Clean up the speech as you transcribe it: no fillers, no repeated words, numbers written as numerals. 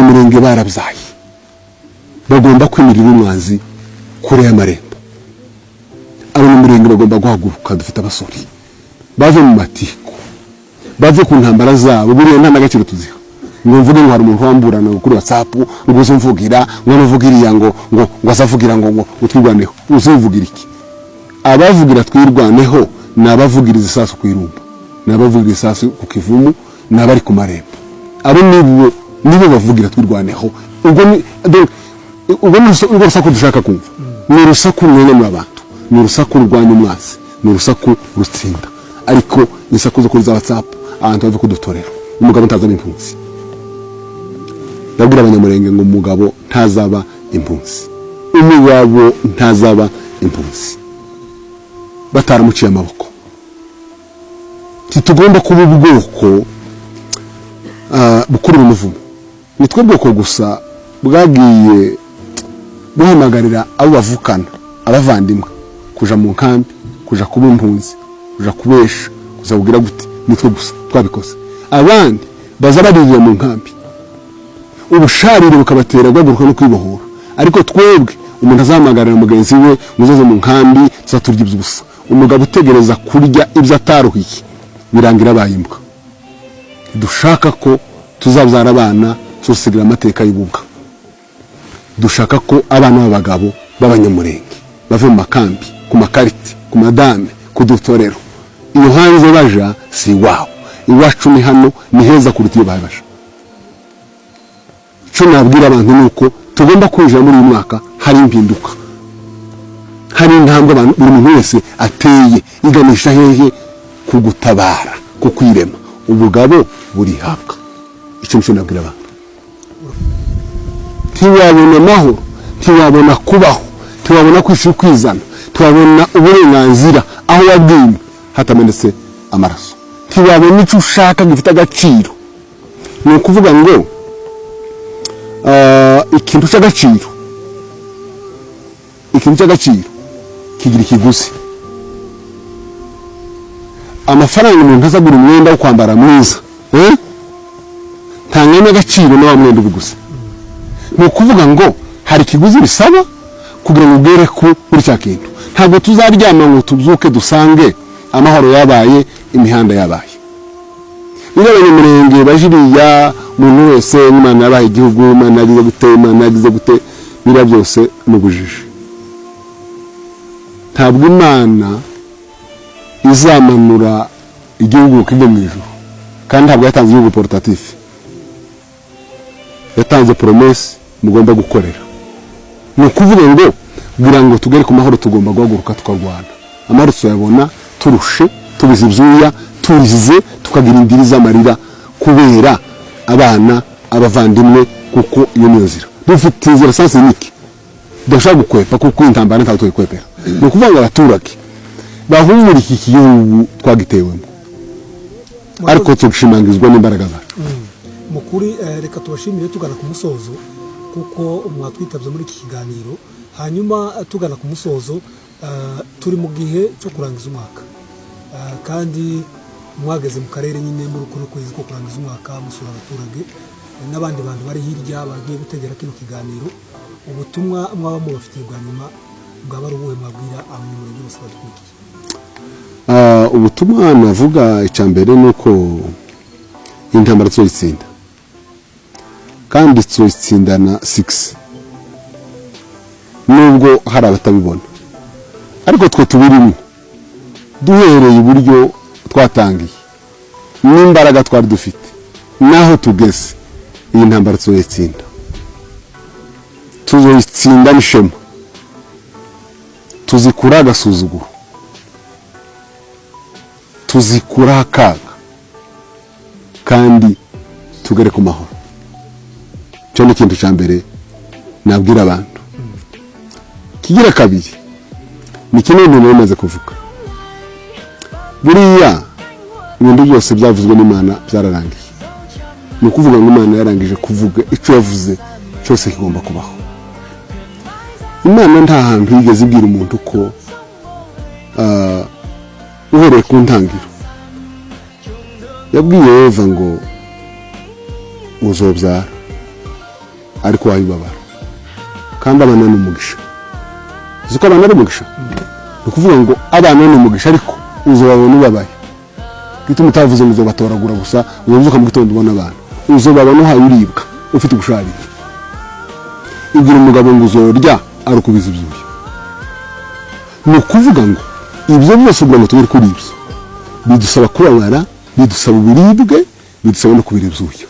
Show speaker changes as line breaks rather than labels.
Abanyamurenge barabyaye, bagomba kwimirira umwanzi kure y'amarembo. Abanyamurenge bagomba guhaguruka. Dufite abasore, bave mu matiku, bave ku ntambara zabo. Buriya nta n'agaciro tuziha ngo mvuge ngo hari umuntu wamburana kuri WhatsApp ngo uzumvugira, ngo nuvuga iriya ngo azavugira ngo Twirwaneho. Uzuvugira iki? Abavugira Twirwaneho ni abavugiriza isasu ku Irumba, ni abavugira isasu ku Kivumu, ni abari ku marembo. Abo nibo bavugira Twirwaneho. Ubwo ni donc, ubwo ni urwo rusaku dushaka kumva, ni urusaku rurengamura abantu, ni urusaku rurwanya umwanzi, ni urusaku rutsinda. Ariko insaku zo kuri za WhatsApp, abantu bave kudutorera. Umugabo ntazaba impunzi. Ndabwira Abanyamurenge ngo umugabo ntazaba impunzi, umugabo ntazaba impunzi bataramuciye amaboko. Ntitugomba kuba ubwoko bukurura umuvumo. Ni twe bwoko gusa bwagiye buhamagarira abo bavukana, abavandimwe, kuja mu nkambi, kuja kuba impunzi, kuja kubesha, kuza kugira gute. Nitwe gusa twabikoze. Abandi baza baririra mu nkambi, ubusharire bukabatera guhaguruka no kwibohora. Ariko twebwe umuntu azahamagarira mugenzi we ngo uzaze mu nkambi tuzaturya iby'ubusa. Umugabo utegereza kurya ibyo ataruhiye birangira abaye imbwa. Dushaka ko tuzabyara abana tusigira amateka y'ububwa. Dushaka ko abana b'abagabo b'Abanyamurenge bave mu makambi, ku makariti, ku madame, ku dutorero. Iyo hanze baja si iwabo, iwacu ni hano, ni heza kuruta iyo baje. Icyo nabwira abantu ni uko tugomba kwinjira muri uyu mwaka hari impinduka, hari intambwe buri muntu wese ateye iganisha hehe? Ku gutabara, ku kwirema. Ubugabo burihabwa. Icyo nicyo nabwira abantu. Ntiwabona amahoro, ntiwabona kubaho, ntiwabona kwishyura ukwizana, ntiwabona uburenganzira aho wabwimwe hatamenetse amaraso, ntiwabona icyo ushaka gifite agaciro. Ni ukuvuga ngo ikintu cy'agaciro, ikintu cy'agaciro kigira ikiguzi. Amafaranga umuntu azagura umwenda wo kwambara mwiza, eh? Ntanganya agaciro na wa mwenda ubiguze. Ni ukuvuga ngo hari ikiguzi bisaba kugira ngo ugere kuri cya kintu. Ntabwo tuzaryama ngo tubyuke dusange amahoro yabaye, imihanda yabaye. Niba Abanyamurenge bajiriya, umuntu wese, Imana yabaye igihugu, Imana yagize gute, Imana yagize gute, biriya byose ni ubujiji. Ntabwo Imana izamanura igihugu kijya mu ijuru, kandi ntabwo yatanze igihugu portatif. Yatanze promesse mugomba gukorera. Ni ukuvuga ngo kugira ngo tugere ku mahoro tugomba guhaguruka tukarwana. Amahoro tuyabona turushe, tubize ibyuya, turize, tukagira indiri z'amarira kubera abana, abavandimwe, kuko iyo niyo nzira dufite, inzira sens unique tudashobora gukwepa, kuko intambara ntabwo tuyikwepera. Ni ukuvuga ngo abaturage bahumurike, iki gihugu twagitewemo, ariko tushimangizwa n'imbaraga zacu.
Mu kuri reka tubashimire tugana ku musozo, kuko mwatwitabye muri iki kiganiro. Hanyuma tugana ku musozo, turi mu gihe cyo kurangiza umwaka, kandi mwageze mu karere nyine muri kuno kwezi ko kurangiza umwaka, musura abaturage n'abandi bantu bari hirya bagiye gutegera kino kiganiro. Ubutumwa mwaba mubafitiye bwa nyuma bwaba ari ubuhe mwabwira Abanyamurenge bose badukurikiye?
Ubutumwa navuga, icya mbere ni uko intambara tuzoyitsinda, kandi tuzoyitsindana succès, nubwo hari abatabibona. Ariko twe tubirimo, duhereye uburyo twatangiye n'imbaraga twari dufite n'aho tugeze, iyi ntambara tuzoyitsinda, tuzoyitsinda n'ishema, tuzikura agasuzuguro, tuzikuraho akaga, kandi tugere ku mahoro. Icyo ni ikintu cya mbere nabwira abantu. Kigira kabiri ni kimwe mu bintu bimaze kuvuga. Buriya ibintu byose byavuzwe n'Imana byararangiye. Ni ukuvuga ngo Imana yarangije kuvuga, icyo yavuze cyose kigomba kubaho. Imana nta hantu yigeze ibwira umuntu ko uhereye ku ntangiro yabwiye Eva ngo uzobyara. Ariko wabibabara. Kandi abana ni umugisha. Uzi ko abana ari umugisha? Ni ukuvuga ngo abana ni umugisha, ariko uzobabona ubabaye. Gituma utavuze ngo uzobatoragura gusa, uzobyuka mu gitondo ubona abana. Uzobabona uhaye uribwa, ufite ubusharire. Ibwira umugabo ngo uzorya arukubiza ibyuya. Ni ukuvuga ngo ibyo byose, kugira ngo tugere kuri ibyo, bidusaba kubabara, bidusaba uburibwe, bidusaba no kubira ibyuya.